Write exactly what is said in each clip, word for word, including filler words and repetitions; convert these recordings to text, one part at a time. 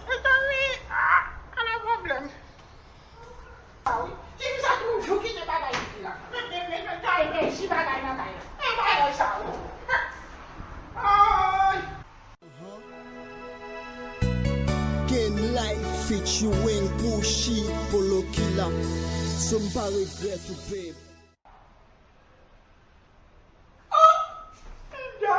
Mezanmi, ah, ala pwoblèm. Ah wi. Ti fi sa toujou kite bagay isit la. Men, men, men, men, kay, men, si bagay nan kay la. Men bagay sa, wi. Ay. Game Life featuring Pushy Polo Killa. So m pa regrèt ou, babe. Oh! Linda,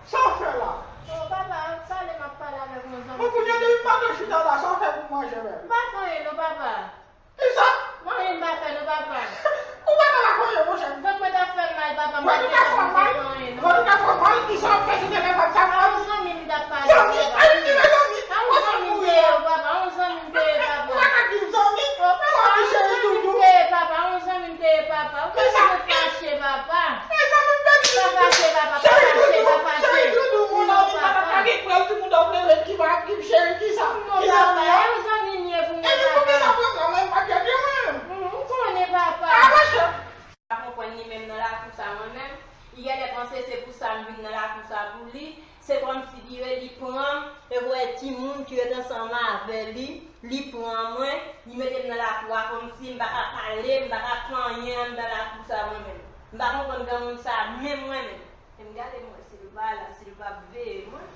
sa w fè la? Oh, papa, pale, m ap pale avèk yon zanmi. Bon, kounye a depi maten w chita la, sa w fè pou manje menm? M pa fè anyen non, papa. Kisa? Mwen menm m pa fè non, papa. Ou pa ta la konye, monchè. Vant mwen t ap fè m mal, papa, m pa t gentan fè anyen non. Vant ou ta fè w mal, kisa w ap fè sou telefòn sa? A yon zanmi m t ap pale. Zanmi? A yon ki mezanmi? A yon zanmi m te ye, papa, a yon zanmi m te ye, papa. Ou pa ka di m zanmi? Zanmi cheri doudou. Papa, a yon zanmi m te ye, papa. Ou pa bezwen fache, papa. Mezanmi, m pèdi. Pa fache, papa, pa fache, pa fache. Cheri doudou, mon ami, papa, pa gen pral ki moun ap rele ki pa, ki cheri, kisa? Non, papa, a yon zanmi m ye pou mwen, papa. Epi poukisa pran sa mwen, m pa t gade mwen? M konnen, papa. A, monchè. Pa konprann li menm nan lakou sa mwen menm. Li genlè panse se pou sa m vin nan lakou sa pou li. Se kòmsidire li pran m, e wè timoun ki ret ansanm avè li, li pran mwen, li mete m nan lakou a kòmsi m pa ka pale, m pa ka fè anyen anndan lakou sa mwen menm. M pa konprann granmoun sa menm mwen menm. E m gade m wè si l pa la, si l p ap veye mwen.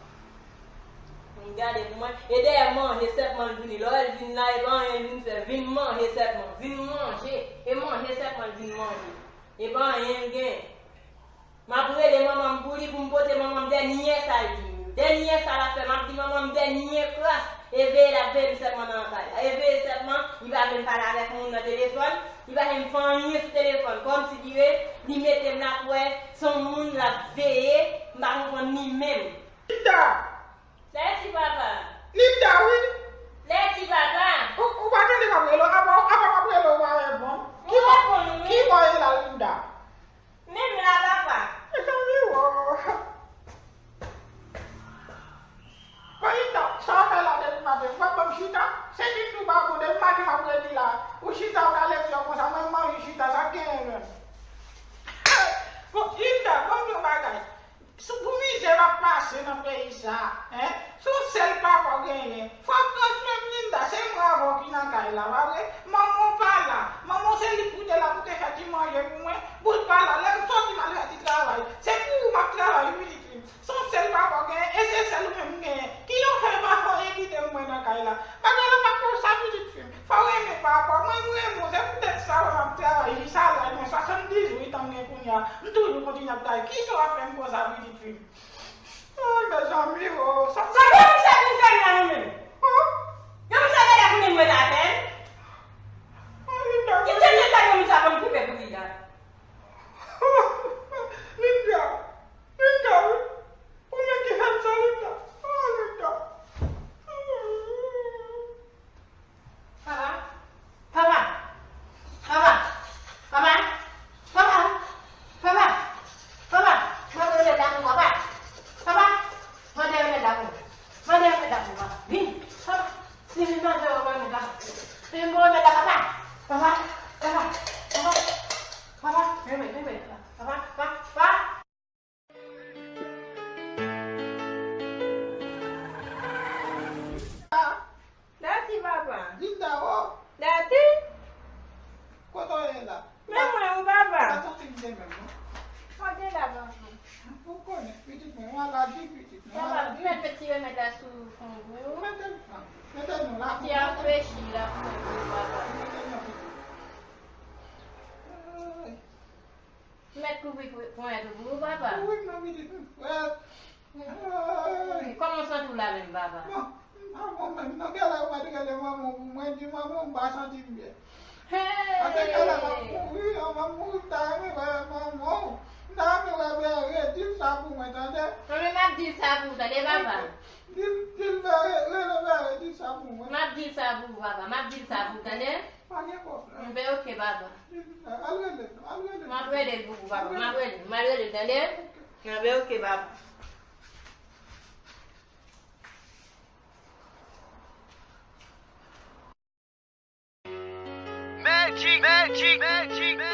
M gade pou mwen. E dèyè manje sèlman l vini. Lè w wè l vin la, e pa anyen l vin fè. Vin manje sèlman. Vin manje. E manje sèlman l vin manje. E pa anyen l gen. M ap rele manman m pou li, pou m pote manman m dènyè sa l di m yo. Dènyè sa l ap fè, m ap di manman m dènyè kras. E veye l ap veye m sèlman nan kay la. E veye sèlman, li pa vle m pale avèk moun nan telefòn. Li pa janm fè anyen sou telefòn, kòmsidire li mete m la pou wè se yon moun l ap veye, m pa konprann li menm. Linda! Lèti papa! Linda, wi! Lèti papa! Ou, ou pa tande m ap rele w, apa, apa m ap rele w, ou pa reponn? Ki bò, ki bò w ye la, Linda? Menm la, papa! Mezanmi, o! Bon, Linda, sa w fè la depi maten? Ou pa ban m chita? Se vin tou ba bon, depi maten m ap redi la. Ou chita, ou ka leve yo konsa, mwen m anvi chita, sa k genyen menm? Bon, Linda, ban m di w yon bagay. Sou pou mizè m ap pase nan peyi sa, en? Se yon sèl papa w genyen. Fò w pran swen m, Linda, se mwen avè w ki nan kay la, pa vre? Manman w pa la. Manman w se li pou te la pou te fè ti manje pou mwen. Pou l pa la, lè m sòti m al fè ti travay. Se pou ou m ap travay, wi, pitit fi m. Se yon sèl papa w genyen, e se sèl ou menm m genyen. Kilè w fè pa fè w envite m mwen nan kay la? Bagay la pa konsa, pitit fi m. Fò w renmen papa w. Mwen, m renmen w. Se poutèt sa m ap travay jis a laj mwen, swasanndizuit an m gen kounye a. M toujou kontinye ap travay. Kisa w ap fè m konsa, pitit fi m? Oh, mezanmi, oh, sa. Sa gen misye vin fè m la, nou menm? Oh? Gen misye genlè pou vin mwen atè l? Oh, Linda. Kite m sa, gen misye ap ban m koupe pou li la. Linda. Linda, wi. Ou menm ki fè m sa, Linda. Oh, Linda. Papa. Papa. Papa. Papa. Papa. Papa. Papa. Mande remèd la pou papa. Papa. Mande remèd la pou. Mande remèd la pou papa. Vin. Papa. Vin, vin, mande remèd la. Vin, mande remèd la, papa. Papa. Papa. Papa. Papa. Remèd, remèd. Papa. Papa. Papa. Dati, papa. Linda, o. Dati. Kote w ye la? Men mwen, wi, papa. Pa santi m de menm, non? Mwen te la, papa. Ou konnen, pitit mwen, maladi, pitit mwen, papa, maladi. Mete ti remèd la sou fon pou ou. Mete l, mete l non la. Ti afrechi la pou ou, papa. Mete l non, pitit. Ay. Mèt kouvri ponyèt ou pou ou, papa. Wi, non, pitit, wi. Kòman w santi w la menm, papa? Bon, m pa bon menm. Nan kèlè ou mèt rele manman w pou mwen, di manman w m pa santi m byen. Hey! Atè kèlè m ap mouri, an m ap mouri, m ta renmen wè manman w. M ta renmen wè Bèye, di l sa pou mwen, tande? Mwen menm m ap di l sa pou ou, tande, papa? Di l, di l Bèye, rele Bèye, di l sa pou mwen. M ap di l sa pou ou, papa, m ap di l sa pou ou, tande? Pa gen pwoblèm. Enben, oke, papa. Al rele l, al rele l. M ap rele l pou ou, papa. M ap rele l. M ap rele l, tande? Oke. Enben, oke, papa. Magic, magic, magic.